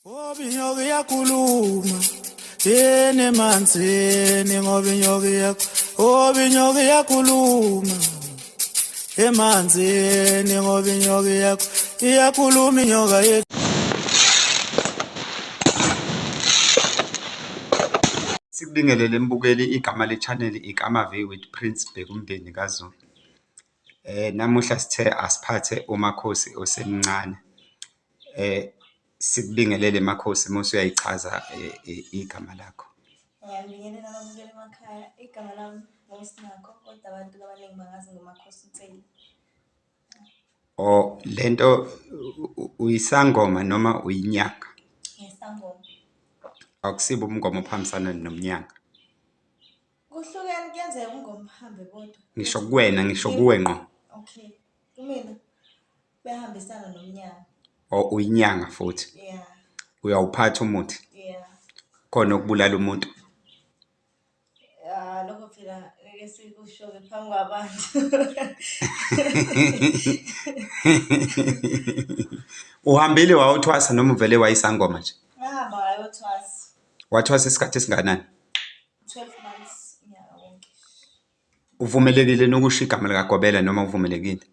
Ngoba inyoka iyakhuluma yini emanzini, ngoba inyoka iyakho, ngoba inyoka iyakhuluma emanzini, ngoba inyoka iyakho, iyakhuluma inyoka yethu. Sikubingelele mbukeli, igama le-channel igama V with Prince Bhekumndeni kaZulu. Namuhla sithe asiphathe umakhosi osemncane. Sikubingelele makhosi mase uyayichaza igama lakho. Ngiyabingelela ababukeli emakhaya. Igama lami nguSinakho, kodwa abantu abaningi bangazi ngoMakhosi Nsele. Oh, lento uyisangoma noma uyinyanga? Ngisangoma. Akusibo ubungoma obuhambisana nomnyanga. Kuhlukene, kuyenzeka ubungoma buhambe bodwa. Ngisho kuwena, ngisho kuwe ngqo. Okay. Kumina buyahambisana nomnyanga. Oh, uyinyanga futhi. Yeah. Uyawuphatha umuthi. Yeah. Khona okubulala umuntu. Ah, lokho phela ngeke sikusho-ke phambi kwabantu. Uhambile wayothwasa noma uvele wayisangoma nje? Ngahamba ngayothwasa. Wathwasa isikhathi esingakanani? 12 months, unyaka wonke. Uvumelekile nokusho igama likaGobela noma uvumelekile?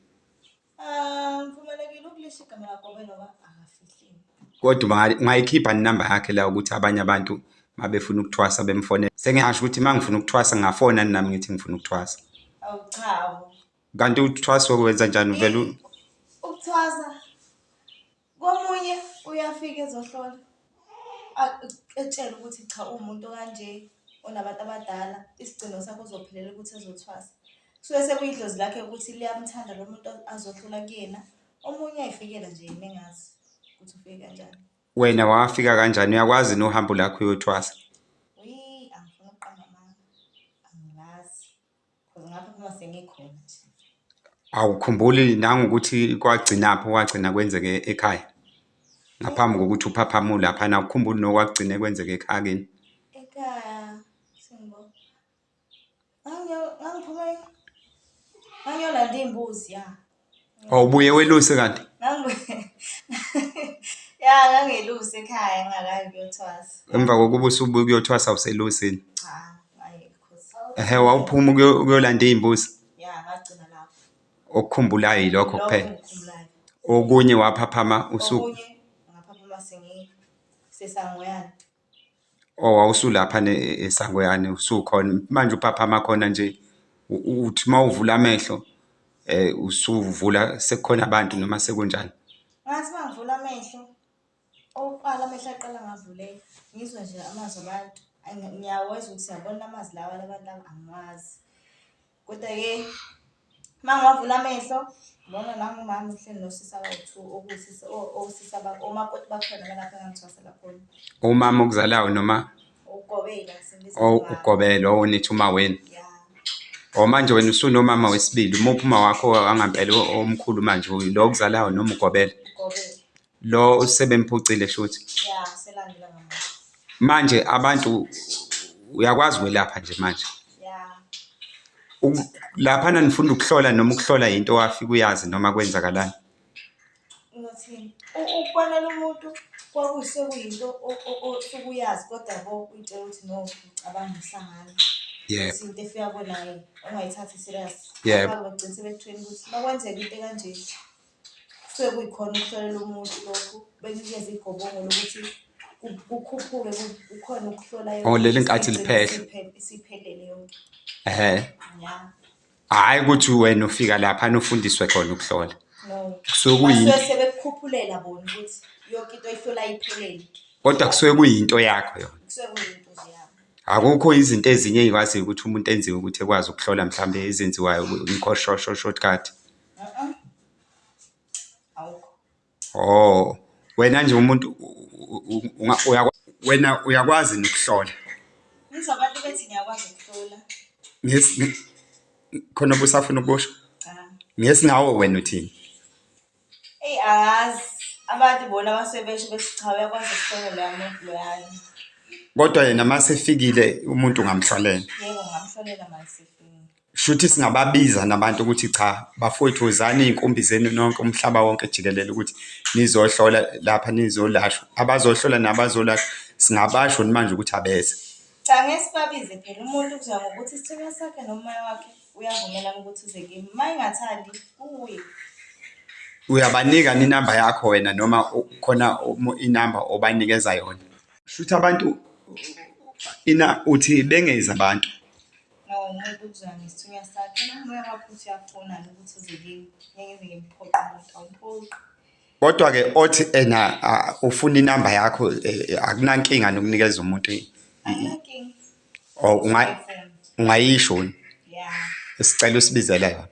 Ah, ngivumelekile ukulisho igama likaGobela ngoba akafihliwe. Kodwa ungayikhipha inamba yakhe la ukuthi abanye abantu uma befuna ukuthwasa bemfonele. Sengiyasho ukuthi uma ngifuna ukuthwasa ngingafona nami ngithi ngifuna ukuthwasa. Awu cha bo. Kanti uthwasa wenza njani uvele Ukuthwasa Komunye uyafika ezohlola etshele ukuthi cha uwumuntu okanje onabantu abadala, isigcino sakhe uzophelela ukuthi ezothwasa. Kusuke sekuyidlozi lakhe ukuthi liyamthanda lo muntu azohlola kuyena. Omunye uyayifikela nje yena engazi ukuthi ufike kanjani. Wena wafika kanjani? Uyakwazi nohambo lakho uyothwasa? Angifuni ukuqamba amanga, angilazi. Cause ngapha phuma sengikhona nje. Awukhumbuli nangokuthi kwagcinaphi okwagcina kwenzeke ekhaya? Ngaphambi kokuthi uphaphame ulaphana, awukhumbuli nokwakugcine kwenzeke ekhaya kini? Ekhaya sengibo. Ngangiphume ngangiyolanda iy'mbuzi ya. Awubuye weluse kanti? Ya, ngangelusa ekhaya ngingakayi ukuyothwasa. Emva kokuba usubuya ukuyothwasa awuselusini? Cha, ngayeka cause. Ehhe, wawuphuma ukuyolanda iy'mbuzi? Ya, ngagcina lapho. Okukhumbulayo yilokho Yilokho kuphela. engikukhumbulayo. Okunye waphaphama usu Okunye ngaphaphama sengiseSangoyane. Oh, wawusulapha eSangweyane usukhona. Manje uphaphama khona nje uthi uma uvula amehlo usuvula sekukhona abantu noma sekunjani? Ngathi uma ngivula amehlo, okokuqala amehlo aqala ngavuleka, ngizwe nje amazwi abantu. Ngiyawezwa ukuthi yabona amazwi lawa labantu laba angiwazi. Kodwa-ke uma ngiwavula amehlo ngibona nangu umama uhleli nosisi abawu-two, okuwusisi osisi omakoti bakhona balapha engangithwasela khona. Umama okuzalayo noma? Ugobela, simbiza Oh, ngomama. ugobela, oh nithi umaweni. Ya. Oh, manje wena usunomama wesibili, umuphi uma wakho wangampela omkhulu manje, lo okuzalayo noma ugobela? Ugobela. Lo sebemphucile shuthi. Ya, selandela ngamandla. Manje abantu uyakwazi ukwelapha nje manje. Ya. Laphana nifunda ukuhlola noma ukuhlola yinto owafika uyazi noma kwenzakalani? Ngizothini? Ukubonela umuntu kwakusekuyinto osuke uyazi kodwa yabo uy'tshela ukuthi no ucabanga umsangano. Yebo. Into efika kunaye ongayithathi serious. Yebo. Ngapha bagcina sebekuthweni ukuthi makwenzeka into ekanje kusuke kuyikhona ukuhlolela umuntu lokhu, bekunikeze igobongo lokuthi Kukhuphuke kukhona ukuhlola Oh, yonke leli nkathi igcine liphehla. isiphelele yonke. Ehhe. Ya. Hhayi ukuthi wena ufika laphana ufundiswe khona ukuhlola. No. Kusuke Basuke kuyinto sebekukhuphulela bona ukuthi yonke into oyihlola iphelele. kodwa kusuke kuyinto yakho yona. Kusuke kuyinto nje yabo. Akukho izinto ezinye ey'kwaziyo ukuthi umuntu enziwe ukuthi ekwazi ukuhlola mhlambe ezenziwayo shortcut. Uh-uh. Awukho. Oh, wena nje umuntu wena uyakwazi nokuhlola. Ngizwa abantu bethi ngiyakwazi ukuhlola. Khona obusafuna ukusho? Cha. Ngesingawo wena uthini? Eyi angazi. Abantu bona abasuke besho bethi cha uyakwazi ukuhlola loya muntu loyana. Kodwa yena uma sefikile umuntu ungamhlolela. Yebo, ngingamhlolela uma esefikile. Shuthi singababiza nabantu ukuthi cha bafowethu wozani iy'nkumbi zenu nonke umhlaba wonke jikelele ukuthi nizohlola lapha nizolashwa. Abazohlola nabazolashwa singabasho manje ukuthi abeze. Cha, ngeke sibabize phela umuntu kuzoya ngokuthi isithunywa sakhe nomoya wakhe uyavumelana ukuthi uze kimi. Uma engathandi kuye. Uyabanika inamba yakho wena noma khona inamba obanikeza yona? Shuthi abantu ina uthi bengezi abantu. No, umuntu kuzoya ngesithunywa sakhe nomoya wakhe uthi uyafuna ukuthi uze kimi. Ngeke ngize ngimphoqe umuntu, awumphoqi. Kodwa-ke othi ena ufuna inamba yakho akunankinga nokunikeza umuntu Anginankinga. or ungayisho yini? Yeah. Sicela usibizele yona.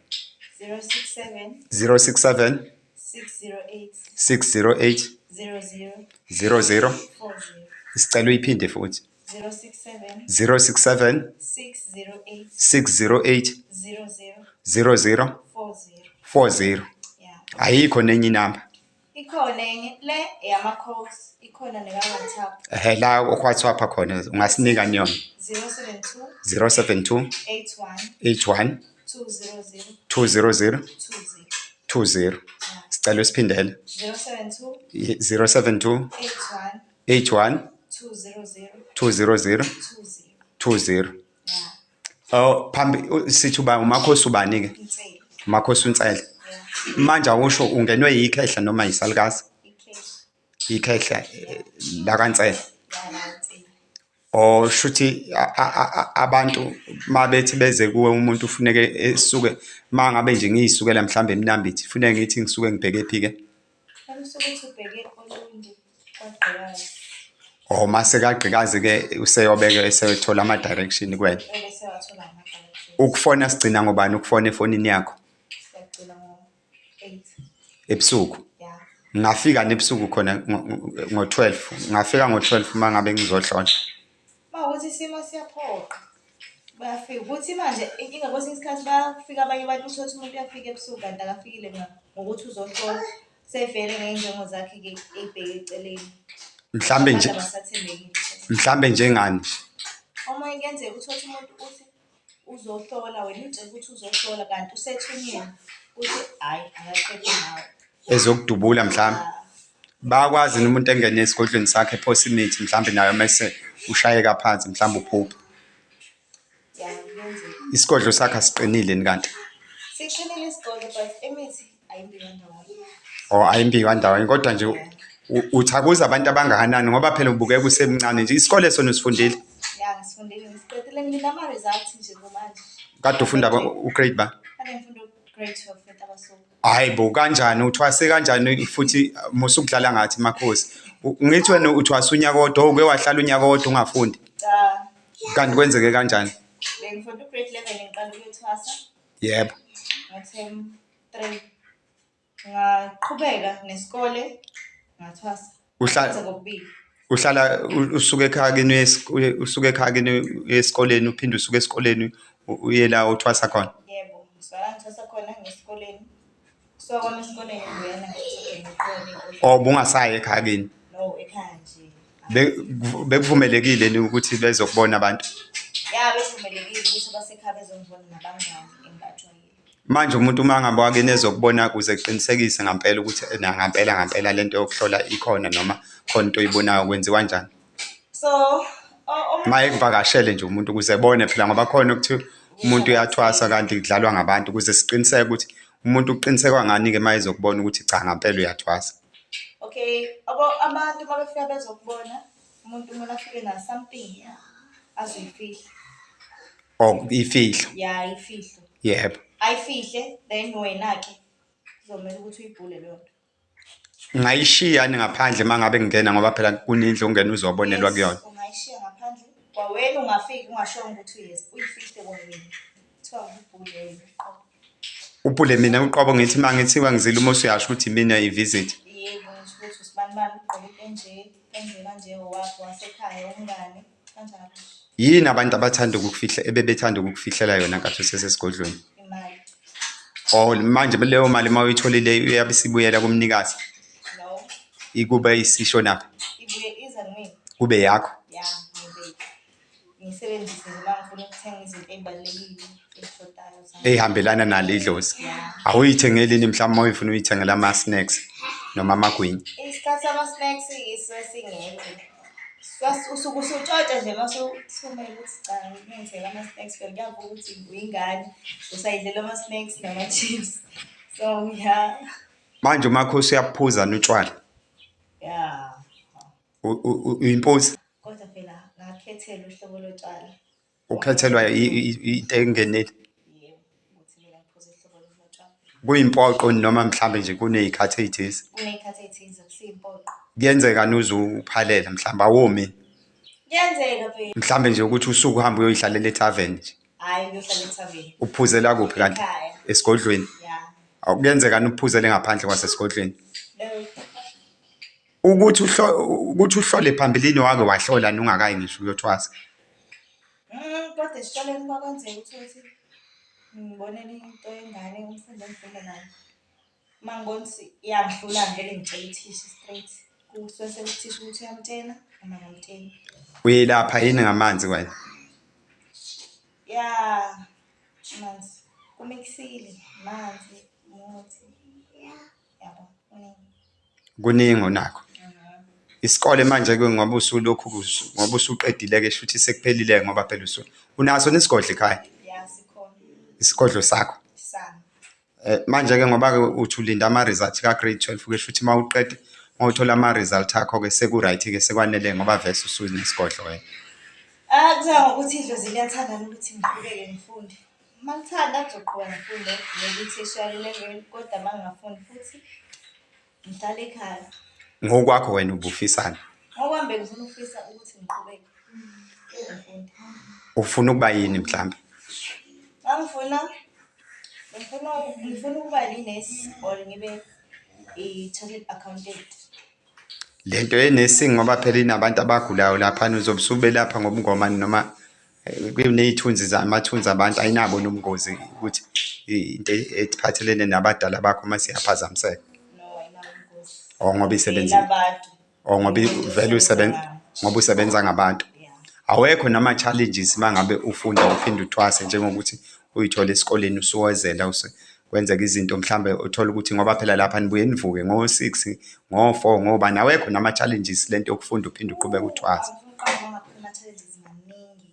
067 067 608 608 00 00 40. Sicela uyiphinde futhi. 067 067 608 608 00 00 40. 40. Yeah. Ayikho nenye inamba. Ikhona enye le eyama-calls, ikhona neka-WhatsApp. Ehhe la ku-WhatsApp khona ungasinika yona. 072 072 81 81 200 200 20. 20. Yeah. Sicela usiphindele. 072 072 81 81 200 200 20. 20. Yeah. Oh phambi sithi uba umakhosi ubani ke? Insele. Umakhosi uNsele. Yeah. Manje awusho ungenwe yikhehla noma yisalukazi? Ikhehla. Ikhehla lakaNsele. Yeah, la insele. Or shuthi abantu mabethi beze kuwe umuntu ufuneke esuke mangabe nje ngiyisukela mhlambe eMnambithi funeke ngithi ngisuke ngibheke phi ke? Usuke uthi ubheke Olundi kwaGqikazi. Oh mase kagqikazi ke useyobeke eseyothola ama-direction kuwena. Bese sewathola ama-direction. Ukufona sigcina ngobani ukufona efonini yakho? Siyagcina ngo-8. Ebusuku. Yeah. Ngingafika nebusuku khona ngo-12. Ngingafika ngo-12 uma ngabe ngizohlola. Uma ukuthi isimo siyaphoqa bayafika. Ukuthi manje inkinga kwesinye isikhathi bayafika abanye abantu uthole ukuthi umuntu uyafika ebusuku kanti akafikile ngokuthi uzohlola. Sevele ngey'njongo zakhe-ke ey'bheke eceleni. Mhlambe nje Abantu abasathembekile. mhlambe njengani nje. Omunye kuyenzeka uthole ukuthi umuntu uthi uzohlola wena umtshele ukuthi uzohlola kanti usethunyiwe uthi hhayi akaqede ngawe. Ezokudubula mhlambe. Bayakwazi yini umuntu engene esigodlweni sakhe ephose imithi mhlambe nayo mese ushayeka phansi mhlambe uphuphe. Ya, kuyenzeka. Isigodlo sakhe asiqinile yini kanti? Siqinile isigodlo but imithi ayimbiwa ndawonye. Or ayimbiwa ndawonye kodwa nje uthi akuze abantu abangakanani ngoba phela ubukeka usemncane nje. Isikole sona usifundile? Ya, ngisifundile ngisiqedile ngilinde ama-results nje kumanje. Kade ufunda u-grade ba? Kade ngifunda u-grade 12 eNtabasuku. Hayi bo kanjani uthwase kanjani futhi musukudlala ngathi makhosi. Ngithi wena uthwase unyaka owodwa uke wahlala unyaka owodwa ungafundi. Cha, Kanti kwenzeke kanjani? bengifunda u-grade 11 ngiqala ukuyothwasa Yebo. ngo-term 3. Ngaqhubeka nesikole ngathwasa. Ngenza kokubili. Uhlala usuke ekhaya kini usuke ekhaya kini uye esikoleni uphinde usuke esikoleni uye la othwasa khona. Yebo, ngisuka la ngithwasa khona ngesikoleni. Kusuka kwami esikoleni ngibuyela ngiqhubeke. Or ubungasayi ekhaya kini? No, ekhaya nje. Bekuvumelekile yini ukuthi bezokubona abantu? Ya, bekuvumelekile ukuthi abasekhaya bezongibona nabangani engibajwayele. Manje umuntu uma ngabe wakini ezokubona ukuze kuqinisekise ngampela ukuthi ena ngampela ngampela lento yokuhlola ikhona noma khona into oyibonayo kwenziwa kanjani? So, Uma ekuvakashele nje umuntu ukuze ebone phela ngoba khona ukuthi umuntu uyathwasa kanti kudlalwa ngabantu ukuze siqiniseke ukuthi umuntu uqinisekwa ngani-ke uma ezokubona ukuthi cha ngampela uyathwasa. Okay, abantu uma befika bezokubona. Umuntu kumele afike na something azoyifihla. Or ifihlo. Ya, ifihlo. Yebo. Ayifihle, then wena-ke kuzomele ukuthi uyibhule leyo nto. Ungayishiya yini ngaphandle uma ngabe ngingena ngoba phela kunendlu ongena uzobonelwa kuyona? Yes, ungayishiya ngaphandle. Kwawena ungafiki ungashongo ukuthi uyeza, uyifihle kwawena. Kuthiwa ngubhule wena uqobo. Ubhule mina uqobo ngithi uma ngithiwa ngizile uma usuyasho ukuthi mina i-visit. Yebo, ngisho ukuthi usibanibani ugqoke into enje, enje kanje, owakho wasekhaya, umngani, kanjalo nje. Yini abantu abathanda ukukufihla ebebethanda ukukufihlela yona nkathi usesesigodlweni? Imali. Or manje leyo mali uma uyitholile iyabe isibuyela kumnikazi? No. Ikube isishonaphi? Ibuye iza kumina. Kube yakho? Ya, ngibeke. Ngiyisebenzise nje uma ngifuna ukuthenga izinto ey'balulekile ey'shodayo zami. Ey'hambelana nalo idlozi. Ya. Awuyithengeli yini mhlawumbe uma uyifuna uyithengela ama-snacks noma amagwinya? Isikhathi sama-snacks isuke singekho. Usuke usutshontsha nje uma usumele ukuthi cha ngingithengele ama-snacks phela kuyavuka ukuthi uyingane usayidlela ama-snacks nama-chips. So ya. Manje umakhosi uyabuphuza notshwala? Ya. Uyimposi? Kodwa phela ngakhethelwa uhlobo lotshwala. Ukhethelwa into engenile? Yebo, ukuthi mina ngiphuze uhlobo lotshwala. Kuyimpoqo noma mhlambe nje kuney'khathi ey'thize? Kuney'khathi ey'thize, akusiyimpoqo. Kuyenzeka uze uphalele mhlawumbe awomi? Kuyenzeka phela. Mhlambe nje ukuthi usuke uhambe uyoyihlalela ethaveni nje. Hhayi, ngiyohlala ethaveni. Uphuzela kuphi kanti? Ekhaya. Esigodlweni? Ya. Kuyenzeka uphuzele ngaphandle kwasesigodlweni? No. Ukuthi ukuthi uhlole phambilini wake wahlola ungakayi ngisho ukuyothwasa. Kodwa esikoleni kwakwenzeka uthole ukuthi ngibonela into yengane umfundi engifunda naye. Uma ngibona ukuthi iyangihlula ngivele ngitshele uthisha straight. Kusuke sekuthisha ukuthi uyamtshena noma akamtsheni. Uyelapha yini ngamanzi wena? Ya, amanzi. Kumikisile, amanzi, umuthi. Yabo, kuningi. Kuningi onakho. Isikole manje-ke ngoba usulokhu ngoba usuqedile-ke shuthi sekuphelile ngoba phela unaso nesigodlo ekhaya? Ya, sikhona. Isigodlo sakho? Sami. Manje-ke ngoba-ke uthi ulinda ama-result ka-grade 12-ke shuthi uma uqeda, uma uthola ama-result akho-ke seku-right-ke sekwanele ngoba vese usunesigodlo wena. Ah, kuzoya ngokuthi idlozi liyathanda yini ukuthi ngiqhubeke ngifunde. Uma lithanda ngizoqhubeka ngifunde ngiye kwi-tertiary level, kodwa uma ngingafuni futhi ngihlale ekhaya. Ngokwakho wena ubufisani? Ngokwami bengifuna ukufisa ukuthi ngiqhubeke ngifunde. Ufuna ukuba yini mhlambe? Ngangifuna ngifuna ngifuna ukuba i-nurse or ngibe i-chartered accountant. Le nto ye-nursing ngoba phela inabantu abagulayo laphana uzobe usubelapha ngobungoma noma kuney'thunzi amathunzi abantu ayinabo nobungozi ukuthi into ephathelene nabadala bakho uma siyaphazamiseka. No, ayinabo ubungozi. Or ngoba isebenza Abantu. or ngoba vele usebenza ngoba usebenza ngabantu. Yeah. Awekho nama-challenges uma ngabe ufunda uphinde uthwase njengokuthi uyithole esikoleni usuwozela kwenzeka izinto mhlambe uthole ukuthi ngoba phela lapha nibuye nivuke ngo-six, ngo-four, ngobani. Awekho nama-challenges lento yokufunda uphinde uqhubeke uthwase. Angifuni ukuqamba amanga phela ama-challenges maningi.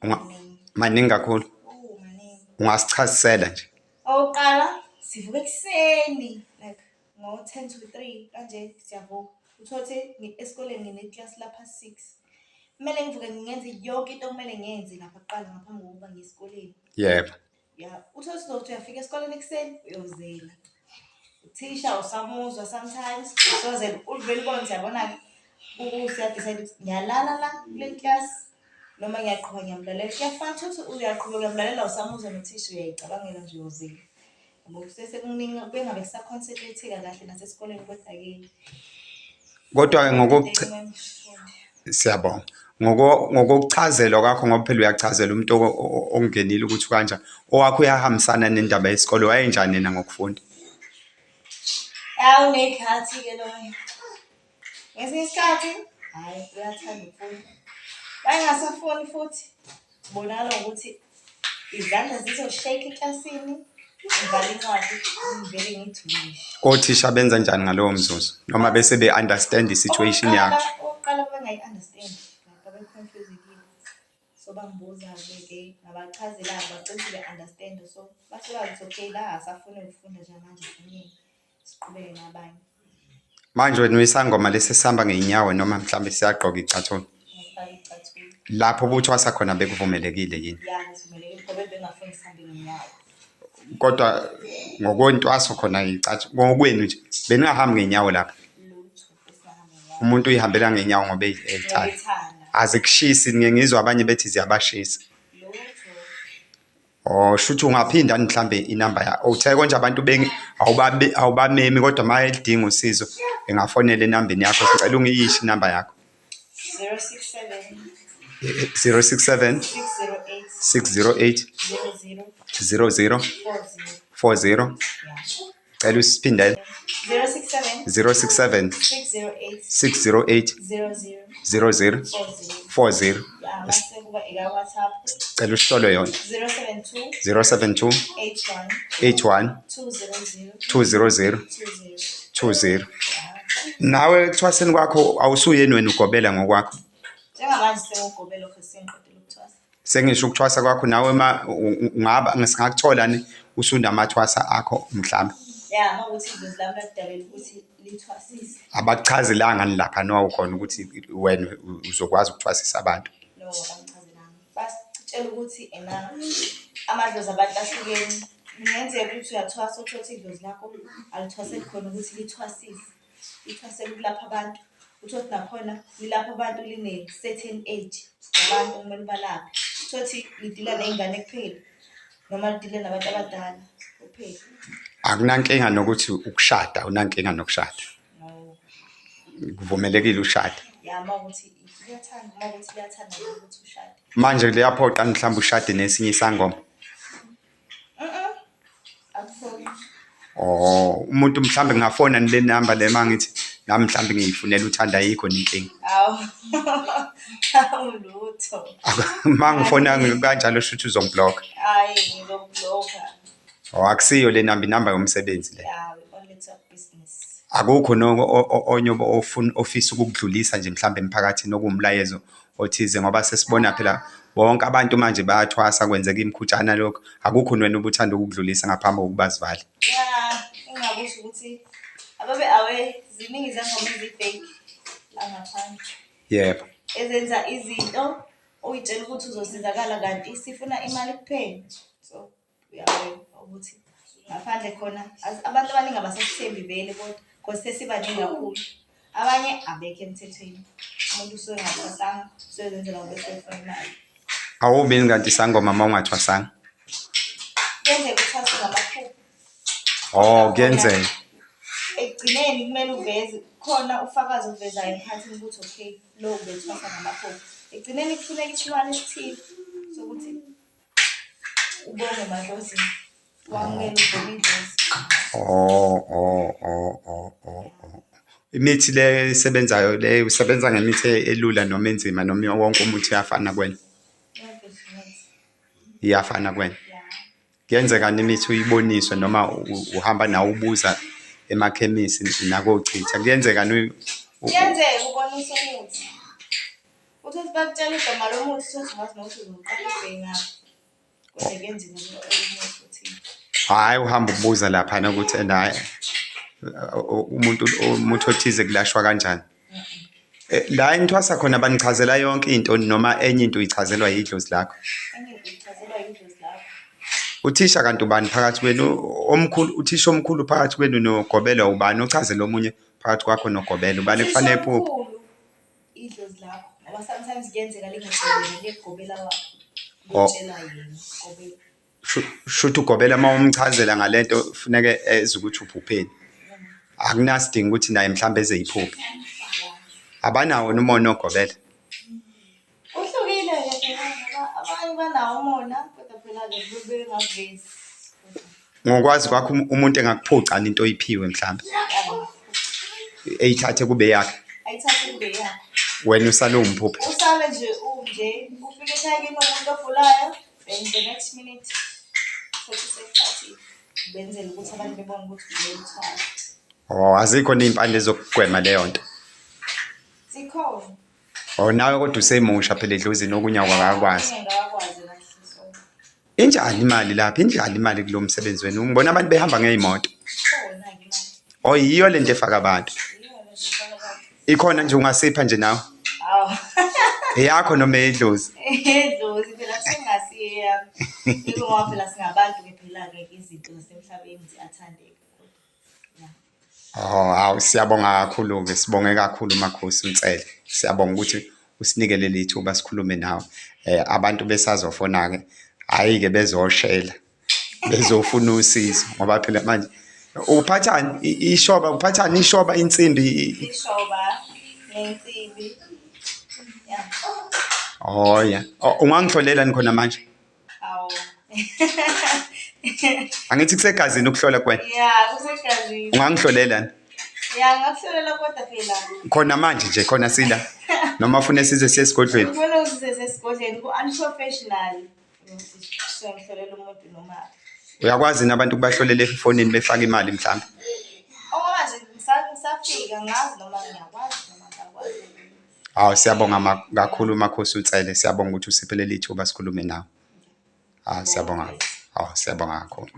Maningi. Maningi kakhulu. Maningi. Ungasichazisela nje? Okokuqala, sivuka ekuseni like ngo-ten to three kanje siyavuka. Uthole ukuthi esikoleni ngine-class lapha six. Kumele ngivuke ngenze yonke into okumele ngiyenze lapha kuqala ngaphambi kokuba ngiye esikoleni. Yebo. Ya, uthole ukuthi uzothi uyafika esikoleni ekuseni uyozela. Uthisha usamuzwa sometimes usozela uvele ubone ukuthi yabona-ke usuya-decide ukuthi ngiyalala la kule class noma ngiyaqhuba ngiyamlalela. Kuyafana uthole ukuthi uyaqhubeka uyamlalela usamuzwa nothisha uyayicabangela nje uyozela. Ngoba kusuke sekuningi bengabe kusa-concentrate-eka kahle nasesikoleni kodwa-ke Kodwa-ke siyabonga. Ngokokuchazelwa kwakho ngoba phela uyachazela umuntu ongenile ukuthi kanjani. Owakho uyahambisana nendaba yesikole, wayenjani yena ngokufunda? Hawu uney'khathi-ke loyo. Ngesinye isikhathi, hhayi uyathanda ukufunda. Wayengasafuni futhi, kubonakala ngokuthi izandla zizo-shake eklasini, ngibhale incwadi, ngivele ngithule nje. Othisha benza njani ngalowo mzuzu noma bese be-understand i-situation yakho? Okokuqala babengayi-understand, like babe-confuse-ekile. So bangibuza-ke ke, ngabachazela-ke bagcina sebe-understand-a. So base bazi ukuthi okay la asafuni ukufunda njengamanje asimyeke, siqhubeke nabanye. Manje wena uyisangoma lesi esihamba ngey'nyawo noma mhlawumbe siyagqoka iy'cathulo? Ngifake iy'cathulo. Lapho obuthwasa khona bekuvumelekile yini? Ya, ngivumelekile ngoba bengingafuni sihambe ngey'nyawo. Kodwa ngokwentwaso khona iy'cathulo, ngokwenu nje beningahambi ngey'nyawo lapha? Lutho, besingahamba ngey'nyawo. Umuntu uyihambela ngey'nyawo ngoba Ngoba ethanda. ethanda. Azikushisi, ngiye ngizwe abanye bethi ziyabashisa. Lutho. Oh, shuthi ungaphinda mhlambe inamba yakho. Uthe konje abantu bengi awubabe awubamemi kodwa uma elidinga usizo engafonela enambeni yakho. Sicela ungiyisho inamba yakho. 067 067 608 608 00 00 40. 40. Yeah. Cela usiphindele. 067 067 608 608 00 00 40. 40. Yeah, mase kuba eka WhatsApp Cela usitshole yona. 072 072 81 81 200 200 20. 20. Nawe ekuthwaseni kwakho awusuyeni wena ugobela ngokwakho. Njengamanje sengugobela cause sengiqedile ukuthwasa. Sengisho ukuthwasa kwakho nawe ma ungaba singakuthola ni usunamathwasa akho mhlawumbe. Ya, uma kuwukuthi idlozi lami lakudalelwa ukuthi lithwasise. Abakuchazelanga ni lapha nowawukhona ukuthi wena uzokwazi ukuthwasisa abantu. No, abangichazelanga. Basitshela ukuthi ena amadlozi abantu ahlukene. Kungenzeka ukuthi uyathwasa uthole ukuthi idlozi lakho alithwaseli khona ukuthi lithwasise. Lithwasela ukulapha abantu. Uthole ukuthi nakhona lilapha abantu line-certain age yabantu okumele ubalaphe. Uthole ukuthi lidila ney'ngane kuphela noma lidile nabantu abadala kuphela. Akunankinga nokuthi ukushada, awunankinga nokushada. No. Kuvumelekile ushade. Ya, uma kuwukuthi uyathanda, uma kuwukuthi liyathanda ukuthi ushade. Manje liyaphoqa mhlawumbe ushade nesinye isangoma? Akuphoqi. Oh, umuntu mhlawumbe ngingafona le namba le mangithi nami mhlawumbe ngiyifunela uthanda ayikho nenkinga. Hawu. Hawu lutho. Uma ngifona kanjalo shuthi uzongibhlokha. Hayi ngizokubhlokha. Oh, akusiyo le namba inamba yomsebenzi le. Ya, we only talk business. Akukho onye ofuna ofisa ukukudlulisa nje mhlawumbe emphakathini okuwumlayezo othize ngoba sesibona phela bonke abantu manje bayathwasa kwenzeka imikhutshana lokho. Akukho wena obuthanda ukukudlulisa ngaphambi kokuba sivale. Ya, engingakusho ukuthi ababe aware ziningi izangoma ezi-fake la ngaphandle. Yebo. Ezenza izinto oyitshela ukuthi uzosizakala kanti sifuna imali kuphela. So uyabona ukuthi ngaphandle khona abantu abaningi abasasithembi vele kodwa cause sesibaningi kakhulu. Abanye abekho emthethweni. Umuntu usuke engathwasanga, usuke ezenzela ngoba esuke efuna imali. Awubi yini kanti isangoma uma ungathwasanga? Kuyenzeka uthwase ngamaphupho. Oh, kuyenzeka. Ekugcineni kumele uveze khona ufakazi obuvezayo emphakathini ukuthi okay lo ubethwasa ngamaphupho. Ekugcineni kufuneka isilwane esithile sokuthi ubonge emadlozini, wamukele ubheke idlozi. Oh, oh, oh, oh, oh, oh. Imithi le esebenzayo le usebenza ngemithi elula noma enzima noma wonke umuthi uyafana kuwena? Yonke nje imithi. Iyafana kuwena? Ya. Kuyenzeka imithi uyiboniswe noma uhamba nawe ubuza emakhemisi nakochitha. Kuyenzeka Kuyenzeka uboniswe umuthi. Uthi uthi bakutshela igama lomuthi uthi ungazi nokuthi uzoqala ubheke ngaphi. Kodwa kuyenzeka ukuthi umuthi uthini. Hhayi uhamba ubuza laphana ukuthi ena hhayi umuntu umuthi othize kulashwa kanjani. La enithwasa khona banichazela yonke into noma enye into uyichazelwa yidlozi lakho? Enye into uyichazelwa yidlozi lakho. Uthisha kanti ubani phakathi kwenu omkhulu uthisha omkhulu phakathi kwenu nogobela ubani ochazela omunye phakathi kwakho nogobela ubani Uthisha kufanele ephuphe? omkhulu idlozi lakho ngoba sometimes kuyenzeka lingagobela liyekugobela wakho Oh. liyotshela yena gobela. Shuthi ugobela uma umchazela ngalento funeke ezwe ukuthi uphupheni. Akunasidingo ukuthi naye mhlawumbe eze yiphuphe. Abanawo umona ogobela. Kuhlukile-ke phela ngoba abanye banawo umona kodwa phela-ke bengavezi. Ngokwazi kwakho umuntu engakuphuca into oyiphiwe mhlawumbe. Eyithathe kube yakhe. Ayithathe kube yakhe. Wena usale uwumphuphe. Usale nje unje ufike ekhaya kini umuntu ogulayo then the next minute futhi sekuthathile benzele ukuthi abantu bebone ukuthi uyethwala. Oh, azikho ney'mpande zokugwema leyo nto. Zikhona. Oh, nawe kodwa usemusha phela edlozini okunye awukakwazi. Okunye ngakakwazi kahle so. Injani imali lapha? Injani imali kulo msebenzi wenu? Ngibona abantu behamba ngey'moto. Ikhona-ke imali. Oh, yiyo lento efaka abantu. Iyona. Ikhona nje ungasipha nje nawe? Hawu. Eyakho noma eyedlozi? Edlozi phela sengasiye yami. Yiko ngoba phela singabantu-ke phela-ke izinto zasemhlabeni ziyathandeka. Ya. Oh, hawu siyabonga kakhulu-ke, sibonge kakhulu Makhosi uNsele. Siyabonga ukuthi usinike leli thuba sikhulume nawe. Abantu besazofona-ke, hhayi-ke bezoshela, bezofuna usizo ngoba phela manje uphathani ishoba, uphathani ishoba insimbi? Ishoba nensimbi. Ya. Oh ya. Oh, ungangihlolela ni khona manje? Awu. Angithi kusegazini ukuhlola kuwena. Ya, kusegazini. Ungangihlolela ni? Ya, ngakuhlolela kodwa phela. Khona manje nje khona sila. Noma ufune size siye esigodlweni. Kumele usize esigodlweni ku-unprofessional. Ngihlolela umuntu noma Uyakwazi nabantu kubahlolela efonini befaka imali mhlawumbe. Okwamanje ngisafika ngazi noma ngiyakwazi noma ngiyakwazi. Hawu siyabonga kakhulu Makhosi uNsele, siyabonga ukuthi usiphe leli thuba sikhulume nawe. Hawu siyabonga. Hawu siyabonga kakhulu.